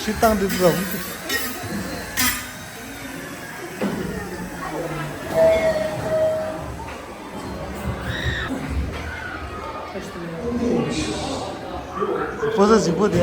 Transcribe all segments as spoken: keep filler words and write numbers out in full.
བཏང་དུས་ཙམ། ཕོ་གསར་གཟིག་པོ་དེ་ཡ།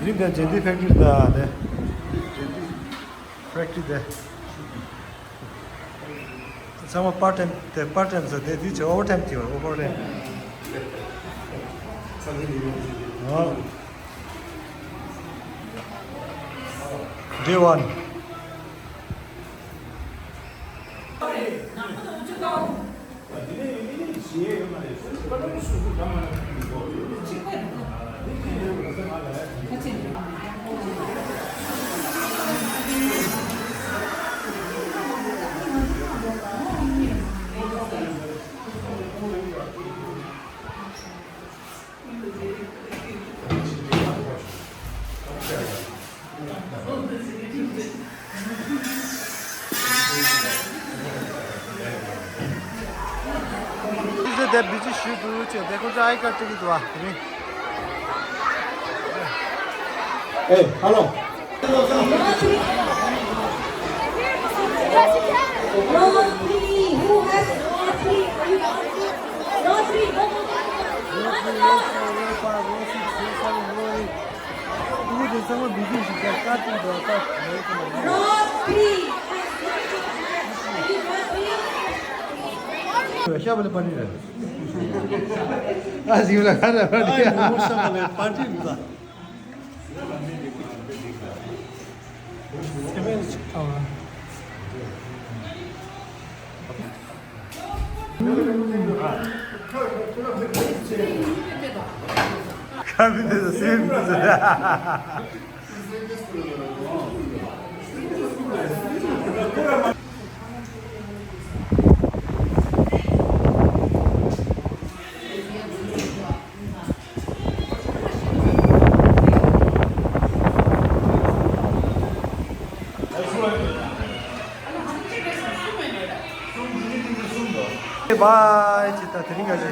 རིགས་དང་རྗེས་འདེད་ཕེབས་ཀྱི་རེད་ད་དེ། རྗེས་འདེད་ཕེབས་ཀྱི་དེ། ཚང་མ་པར་ཊའིམ་དེ་པར་ཊའིམ་ཟེར་དེ་དུས་ཚོད་ཨོ་བར་ཊའིམ་བྱེད་པ་ཨོ་བར་ཊའིམ། ཨོ། Day one. དེ་བི་ཇི་ཞུ་འདུག་ཅེས་དེ་ཁོ་ཚོ་ཨའི་ཀར་སྤྲད་ཀྱི་འདུག་ཨ། དེ་རིང་། ཨེ། ཧ་ལོ། Row three, who has row three? Row three, go, go, go, go. Row three. ཤ་བ་ལ་པ་ནི་རེད། ཨ་ཟིག་ལ་ཁ་ར་པ་ནི། ཨ་ཡ་མོ་ཤ་བ་ལ་པ་ནི་རེད། ཁ་མི་འདི་ཚོ་སེམས་འདི་ཚོ། बाय चिता तेरी गाजी।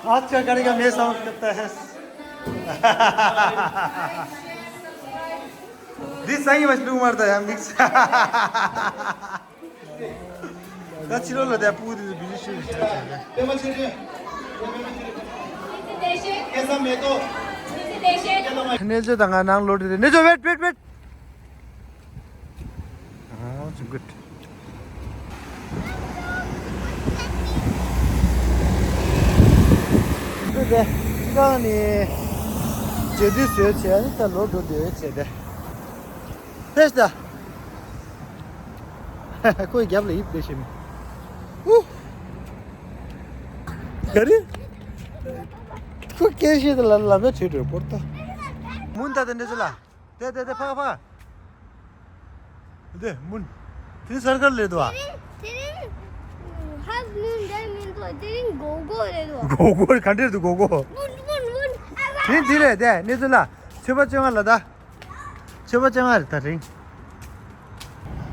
आज का गाड़ी का मैं साउंड करता है। दिस सही मछलू मारता है मिक्स। ད་ཕྱི་ལོགས་ལ་དེ་སྤུ་གུ་དེ་ཚོ་བི་ཌིའོ་ཤུ་ཤུ་བྱས་བྱས་ནས། ནེ་ཇོ་དང་ང་ནང་ལོག་འགྲོ་རེད། ནེ་ཇོ་wait wait wait. Oh, it's good. དེ་དེ་གང་ནི་རྗེས་དུས་བཟོས་བྱས་ནི་ད་ལོག་འགྲོ་འདོད་བྱས་ཏེ། ཕེས་ད། ཁོའི་རྒྱབ་ལ་ཡིབ་བསྡད་ཤེས་མི། ཧུ། ག་རེ། ཁོ་སྐད་ཤེས་དེ་ལ་ལ་མེ་ཁྲིད་འགྲོ་པོར་ཏོ། མུན་ད་དེ་འདྲ་ཅི་ལ། དེ་དེ་དེ་ཕ་ཕ། དེ་མུན། དེ་སར་ཀར་ལས་དོ་ཨ། དེ་རིང་། དེ་རིང་། ཧབ་མུན་འདྲ་མིན་དོ་དེ་རིང་སྒོ་སྒོ་རེད་དོ། སྒོ་སྒོ་ག་འདྲས་དུ་སྒོ་སྒོ། མུན་མུན་མུན། དེ་འདི་རེད་དེ་གནས་ཚུལ་ལ། ཚོད་པ་བཅོ་ལྔ་ལ་ད། ཆོས་པ་ཅང་ཨ་རི་ད་རིང་།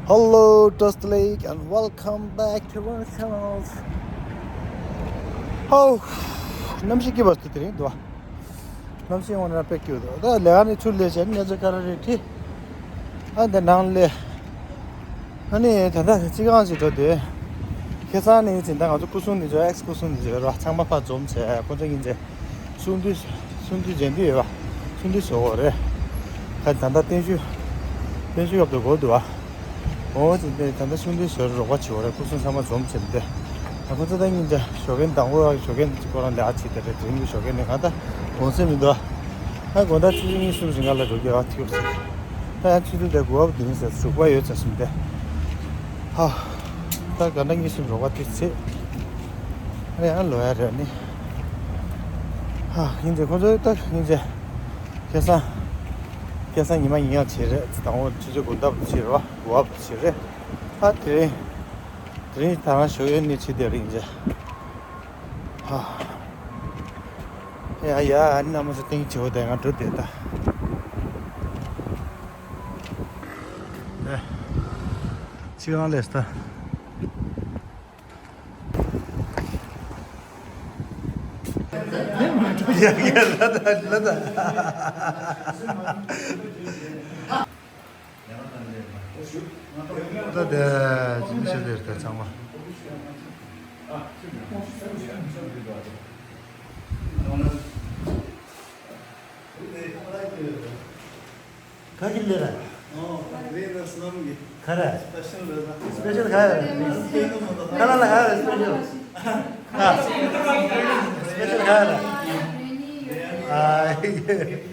Hello, Trust Lake, and welcome back to our channel. ཧོ། གནམ་གཤིས་སྐྱིད་པ་ཞིག་དེ་རིང་འདུག་བ། གནམ་གཤིས་ངོ་ན་དཔེ་སྐྱིད་འདུག་ད་ལས་ཀ་ནས་ཚུར་སླེབས་བྱས་ནས་ཚོ་ཀ་ར་རེ་ཁྲིད། ཨ་འདི་ནང་སླེབས། ཨ་ནི་ད་ལྟ་ཅི་གང་ཞིག་འགྲོ་དེ། ཁ་སང་ནས་ཡིན་ཙང་ད་ང་ཚོ་སྐུ་སྲུང་འདི་ཚོ་ཨེག་སི་སྐུ་སྲུང་འདི་ཚོ་ཡོད་ར་ཚང་མ་ཕར་འཛོམས་བྱས་ཁོ་ཚོ་ཡིན་ཙང་། གསུང་དུས། གསུང་དུས་མཇལ་དུས་ཡོད་པ། གསུང་དུས་བཟོ་དགོས་རེད། ཁ་ད་ལྟ་བརྟན་བཞུགས། བརྟན་བཞུགས་སྐབས་དུ་གོ་འདུག་ཨ། འོ་ཙི་ཏེ་ད་ལྟ་གསུང་དུས་བཟོ་རོགས་པ་བྱེད་དགོས་རེད། སྐུ་སྲུང་ཚང་མ་འཛོམས་བྱས་ཏེ། ད་ཁོ་ཚོ་ད་སྙིང་རྗེ་ཞོགས་ཀས་དང་པོ་ཞོགས་ཀས་ཁོ་རང་ལས་ཨ་ཕྱི་དེ་རེད། དེ་རིང་གི་ཞོགས་ཀས་ནས་ང་ད་དགོང་ཟས་མི་འདུག་ཨ། ད་དགོང་དག་ཆུ་ཚོད་གཉིས་གསུམ་ཞིག་ང་ལ་འགྲོ་རྒྱུ་ཨ་ཐིག་ཟེར། ད་ཡང་ཆུ་ཚོད་དེ་དགུ་པ་བདུན་ཟེར་དྲུག་པ་ཡོད་ཚར་སོང་སྟེ། ཧ། ད་དགོང་དག་གཉིས་གསུམ་རོགས་པ་དེ་ཚེ། ཨ་ནི་ཨ་ལོ་ཡ་རེད་ཨ་ནི། ཧ་ཡིན་ཚེ་ཁོ་ཚོ་ད་ཡིན་ཚེ། ཁ་སང་། ཁ་སང་ཉི་མ་ཉིན་ཡང་བྱེད་རེད་དང་པོ་ཆུ་ཚོད་དགུ་ལྡབ་བྱེད་རོགས་དགུ་བ་བྱེད་རེད། ད་དེ་རིང་། དེ་རིང་ད་རང་ཞོགས་ཡོད་ནི་ཆི་དེ་རིང་རྗེ། ཧ། ཡ་ཡ་ཨ་ནི་ན་མོ་ཚོ་ཏིང་ཆེ་བོ་དེ་ང་འགྲོ་དེ་ད། ཨེ། ཅི་གང་ལས་ད། ཡ་ཡ་ལ་ད་ལ་ད། ད་དེ་ཅི་ཞིག་རེད་ད་ཚང་མ། ག་གི་ལེ་ར། ཨོ་རེ་ར་སྣམ་གི་ག་ར། སྤེ་ཤལ་ར། སྤེ་ཤལ་ག་ར། ཁ་ལ་ལ་ག་ར་སྤེ་ཤལ། ཨ། སྤེ་ཤལ་ག་ར། ཨ།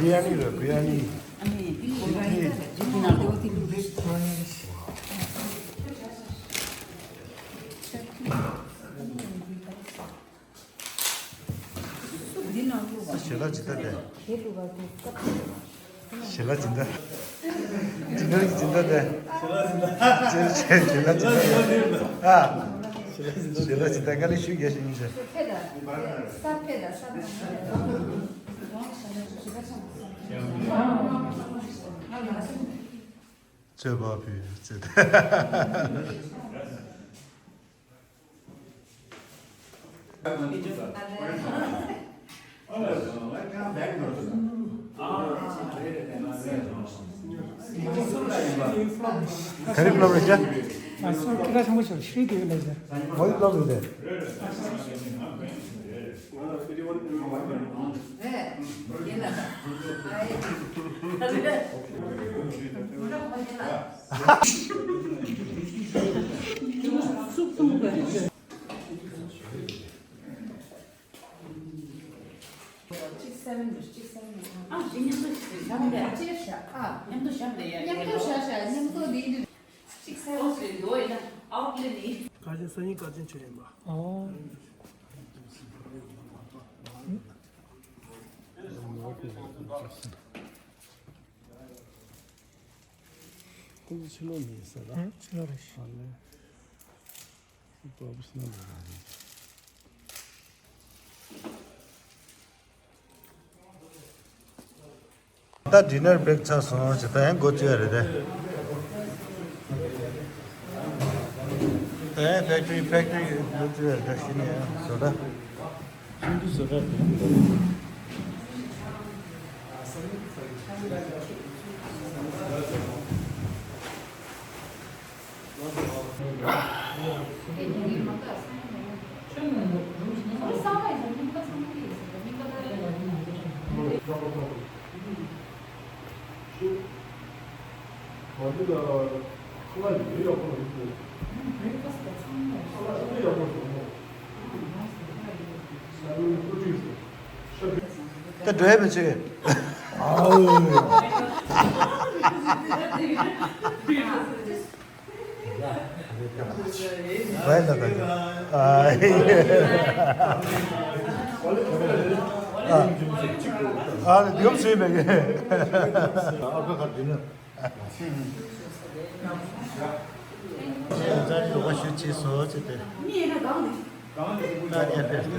Biryani rā, biryani. ཞལ་ལག་སྦྱིན་བདག་དེ། ཞལ་ལག་སྦྱིན་བདག་སྦྱིན་བདག་གི་སྦྱིན་བདག་དེ། ཞལ་ལག་སྦྱིན་བདག་ཞལ་ལག་སྦྱིན་བདག་ཨ། ཞལ་ལག་སྦྱིན་བདག་དཀའ་ལས་ཞུ་རྒྱ་ཞིག་ཡིན་ཟེར། རྩོད་པ་ཕུད་རྩོད། ག་རེ་ལབ་རེད་ཅེ། ང་ཚོ་སྐད་གྲགས་ཆེན་པོ་ཞིག་ཤེས་དེ་ལས་ཟེར། མོ་ཡིས་ལབ་རེད་དེ། ག་ཅན་སང་ཉིན་ག་ཅན་ཆོད་ཡིན་པ། ཨོ། ཁོང་ཚོ་ཕྱི་ལོགས་ནས་ཟེར་ལ། ཨང་། ཕྱི་ལོགས་རེད་ཤག་ཨ་ལེ། ཁོ་ཚོ་ཕྱི་ལོགས་ནས་རེད། ད་ཌི་ནར་བྷེག་ཚར་སོང་ཟེར། ད་ཡང་འགོ་བཙུགས་ཡ་རེད་དེ། ད་ཡང་ཕེག་ཊི་རི་ཕེག་ཊི་རི་འགོ་བཙུགས་ཡ་རེད་ད། གཞི་ནས་ཡང་བཟོ་གྲྭ། ཆུང་དུས་བཟོ་གྲྭ་དེ། ད་འགྲོ་ཡ་མི་བྱེད། ཨའུ། བའི་ལ་ད། ཨ། ཨ། ཨ་ལ་དེའུ་བཟོས་མེད་གི། ཨ་ཁ་ཁ་འདི་ནི། ཛ་རི་རོགས་པ་ཞུ་ཅེས་སོ་ཅེས་ཏེ། ད་ཉར་ཏེ་སྟེ།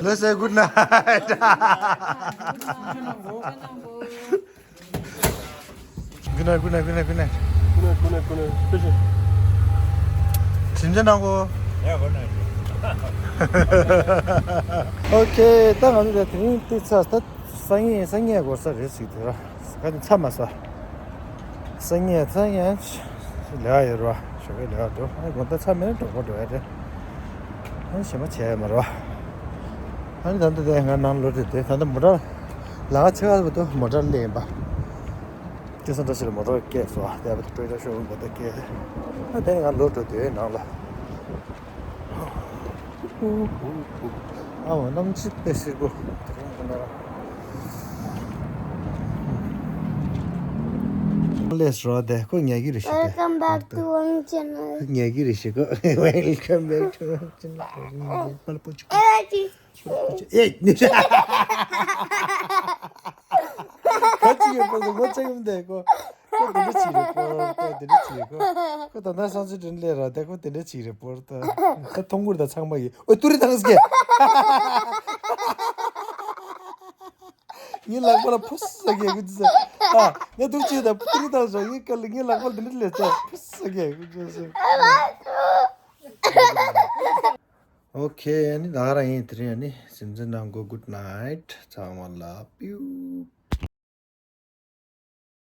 Let's say good night. Good night, good night, good night, good night. ཀུ་ནེ་ཀུ་ནེ་ཀུ་ནེ་སྤེ་ཤལ། གཟིམ་འཇག་གནང་གོ། ཡ་གོ་ནེ། ཨོ་ཁེ། ད་ང་ཚོ་དེ་རིང་ཏིག་ཚ་ད་སང་ཉིན་སང་ཉིན་འགོར་ས་རེད་ཟེར་དེ་ར། ད་ནི་ཚ་མ་ས། སང་ཉིན་སང་ཉིན་ལས་ཡོད་ར། ཞོགས་ཀས་ལས་འགྲོ། ཨ་དགོང་དག་ཚ་མེད་ན་གྲོགས་པོ་འགྲོ་ཡ་རེད། ཨ་ནི་ཞེ་མ་བྱས་ཡ་མ་ར། ཨ་ནི་ད་ལྟ་དེ་ང་ནང་ལོག་དེ་དེ་ད་ལྟ་མོ་ཊ་ལ་ཁ་ཆེ་བ་བར་དུ་མོ་ཊ་སླེབས་ཡིན་པ། སྐལ་བཟང་བཀྲ་ཤིས་ལ་མོ་ཊ་སྐྱེལ་སོང་། དེ་བར་དུ་ཊོ་ཡོ་ཊ་ཤོ་རུམ་བར་དུ་སྐྱེལ། ཨ་དེ་ནས་ང་ལོག་འགྲོ་དུས་ནང་ལ། ཨ་མ་གནམ་གཤིས་དཔེ་བསིལ་པོ། དེ་རིང་ཁོ་ན་ར། ལས་རོ་དེ་ཁོ་ཉལ་གི་རེད་ཤི་དེ། Welcome back to Wang Channel. ཉལ་གི་རེད་ཤི་ཁོ། Welcome back to Wang Channel. ཨེ་ཅི། ཨེ། ག་ཅི་ཡོད་པ་ལ་ངོ་ཚ་གི་མི་འདུག་གོ། ཁོ་དེ་འདྲ་ཅིག་རེད་པོ། ཁོ་དེ་འདྲ་ཅིག་རེད་པོ། ཁོ་ད་ལྟ་སང་ཚུལ་དྲིན་ལས་ར་དེ་ཁོ་དེ་འདྲ་ཅིག་རེད་པོ། ད་ད་མཐོང་གུར་དང་ཚང་མ་ཡིན། ཨོ་ཏུ་རི་ཐང་སྐད། ངའི་ལག་པ་ལ་ཕུ་སུ་ཟ་གི་ཁོ་ཅི་ཟ། ཨ་ངས་འདུག་ཅིག་ད་ཏུ་རི་ཐང་ཟ། ངའི་སྐད་ལ་ངའི་ལག་པ་ལ་དེ་འདྲ་ལས་ད་ཕུ་སུ་ཟ་གི་ཁོ་ཅི་ཟ། ཨོ་ཁེ། ཨ་ནི་ད་ག་རང་ཡིན། དེ་རིང་ཨ་ནི་གཟིམ་འཇག་གནང་གོ། Good night. ཚང་མ་ལ་པིའུ།